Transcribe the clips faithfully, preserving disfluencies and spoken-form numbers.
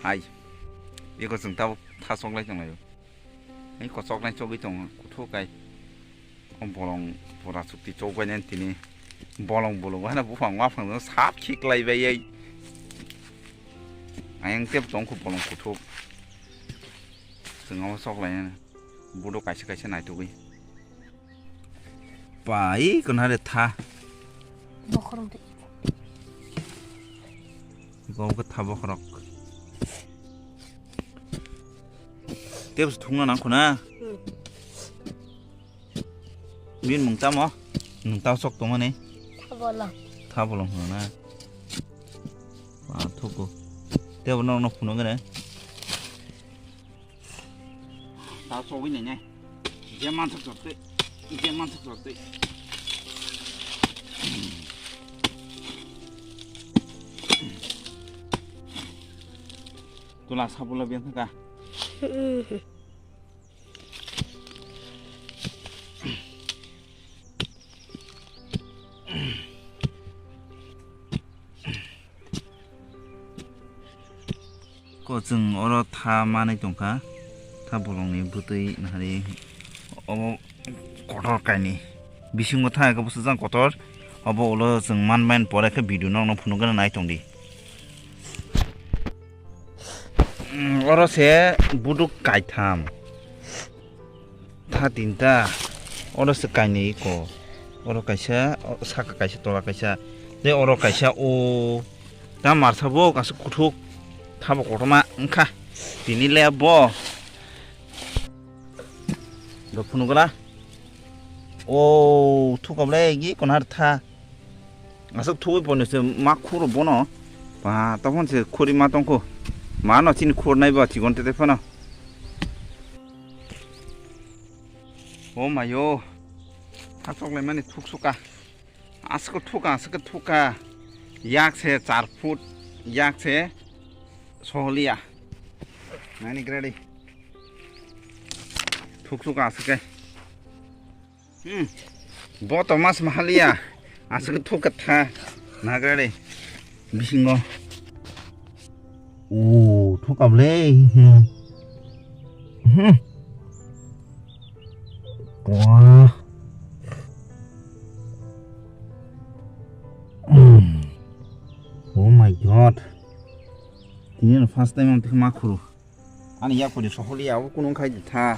Ai, eko chwng tabuk tha choklai tonglaio. Ai, kochoknai chogwi tongo, kuthuk kai. O bolong pura chukti chokbainani tini bolong bolong hana buphang waphang sap khiklai bai ai. Ayang tep tongkhu bolong kuthuk. Chwng abo choklainani. Bodo kaisa kaisa naitugwi. Pai, kwna de tha. Bokhorok de. Iko khe tha bokhorok. Tebs thungna nang khuna. Hmm. Bin mung tamo? Nung tao sok tongmani? Tha bolong. Tha bolong hwnna. Ba thuku. Tebo nok nok phunuk gene. Tao sogwi nai nai. Je manthok chok tei. Je manthok chok tei. Tula sabula biang thaka. Ko chwng oro tha manwi tongkha, tha bolongni bwtwi nahari obo kotor kainwi bisingo tha khe bwsajak kotor, obo ulo chwng manmani pore khe video nokno phunukgwi naitongdi. Oro se buduk kaitham. Tha tinta, oro se kainwi iko, oro kaisa, o, saka kaisa, tola kaisa, tei oro kaisa, o, ta marsa bo kaisa kuthuk, tha bo kotorma wngkha, tini le bo. Do phunukla, o, thuka ble gi konar tha. Aswk thuwi pono se ma khuro bono. Ba, tokon se khuri ma tongkho. Ma no chini khur nai ba chigon tete phano. O mayo. Aswk lai mani thuk suka. Aswk thuka, aswk thuka. Yak se char foot, yak se sohliya. Nani gradi. Thuk suka aswk kai. Hmm. Bo to mas mahaliya. Aswk thuk ka tha. Nagra de. Bisingo. O, thuk ka ble. Hmm. Hmm. Wah. Hmm. Oh my God. Ini first time ang ma khuru. Ani yak pudi soholi ya, kunu khai tha.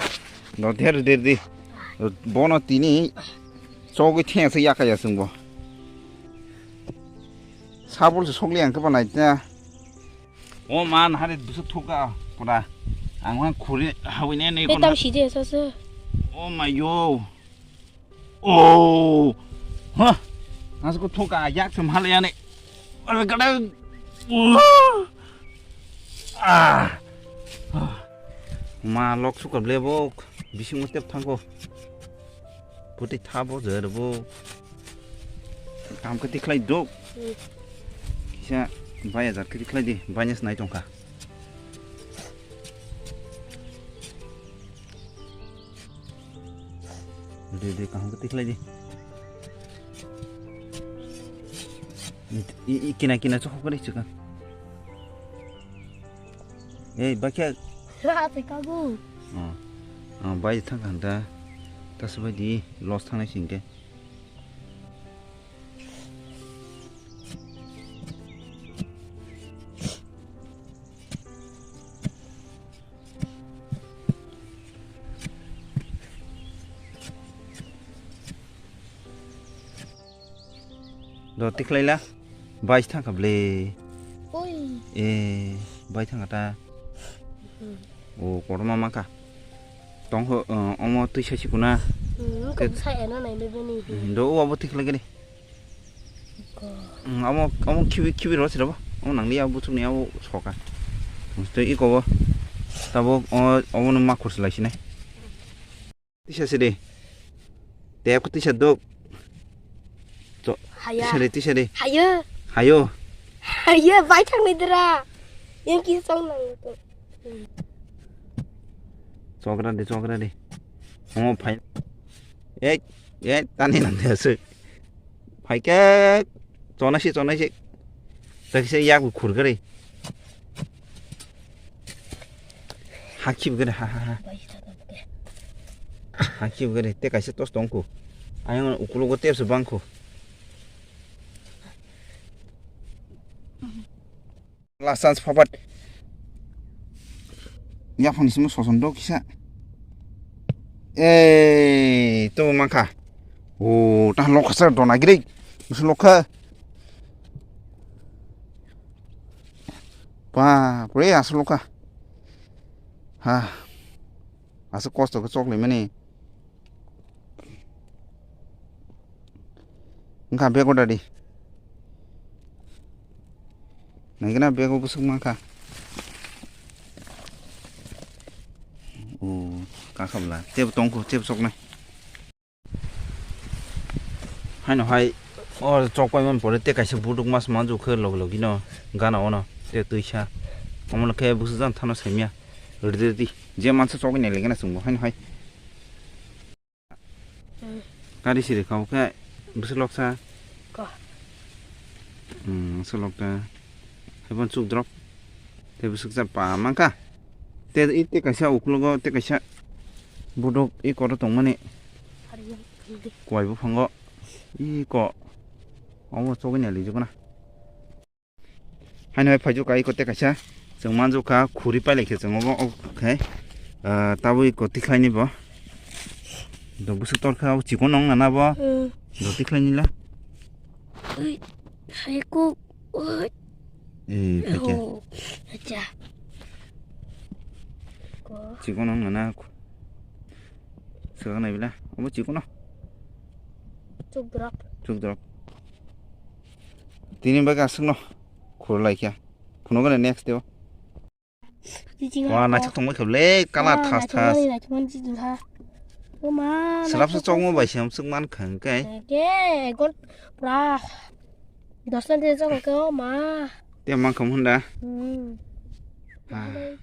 Do der der di. Bono tini chogwi theng se yakaya sungbo. Sabul se sogli ang keba nai ta. O man hari bisu thuka pura. Ang man khuri hawine nei. Betam sidi esa se. Oh my yo. Oh! Ha! Aswk thuka yak se mhal yani. Are kada. Ah! Ma lok suka ble bok. Bisingo tep thangko. Puti thabo jer bo. Kam kati khlai dok. Hmm. Kisa bai hajar kati khlai di. Banyas nai tongkha. De, de, kaham ke tikhlai di. I, i, i, kina, kina, chokho kari chika. Ei, bakya. Ra, te kagu. Oh. Oh, bai thang handa. Tas bai di, loss thang nai singke. Do tikhlaila. Bai thangkha ble. Oi. E, bai thangkha ta. Hmm. O, kotorma mangkha. Tongkho, uh, omo twi sai sikuna. Hmm, kom sai eno nai mebeni. Hmm, do, o abo tikhlai gani. Ko. Hmm, amo, amo khibi, khibi ro sirabo. Amo nangli abo buchukni abo soka. Mustui iko bo. Tabo, o, omo no makhur silai sinai. Tisa sidi. Tep ko tisa dok. To, haya. Tisa di, tisa di. Hayo. Hayo. Hayo, bai thang ni dra. Yang kisa song nang to. Chokra de, chokra de. Omo phai. Ek, ek, tani nang de aswk. Phaikhe chonai se, chonai se. Takisa yak khur gari. Hakhi bwgwri ha ha ha. Hakhi bwgwri te kaisa tos tongkhu. Ayang ukulogo tepse bangkhu. Last chance phapat. Yaphang simo soson do kisa. Ei, to mangkha. O, ta lokha sir dona giri. Musu lokha. Pa, pure asu lokha. Ha. Asu kosto ke chokle mani. Wngkha bego dadi. Naikhe na bego bwswk mankha. O kakhabla tebo tongkho tebo soknai. Haino hai o chokpai man pore te kaisa buduk mas manjukhe log logino gana ono te twisa. Omono khe bwswk jang thano saimya. Ridi ridi je mansa choknai lengena chwngbo haino hai. Kari siri kau khe bwswk loksa. Ko. Hmm, bwswk lokta. Haibon chuk drop. Tei bwswk cha pa mangkha. Te i te kaisa uklogo te kaisa buduk i koto tongmani. Hari yang hindi. Kuai buphango i ko. Omo chogwi nai lijukna. Haino hai phaijuk ka iko te kaisa. Chwng manjuk kha khuri pailai khe chwng obo ok khe. Ah, tabuk iko tikhlai ni bo. Do bwswk tor kha o chikon nong nana bo. Hmm. Do tikhlai ni la. Ui, hai kuk. Ui. Eh, phaikhe. Oh, acha. Ko. Chikon nong nana. Swkang nai bila. Obo chikon no. Chuk drop. Chuk drop. Tini bagwi aswkno khurlai kha. Phunukgwna next day o. Jijing ha. Wa, naithok tongbai khe le, kala thas thas. Naithok mani, naithok mani jijing ha. O ma, selapsa naithok chokma mani. Bai se amswk man khang kai. Ke, gon pura. Dos na de chok ke o ma. Te mang kham hunda. Hmm. Ah.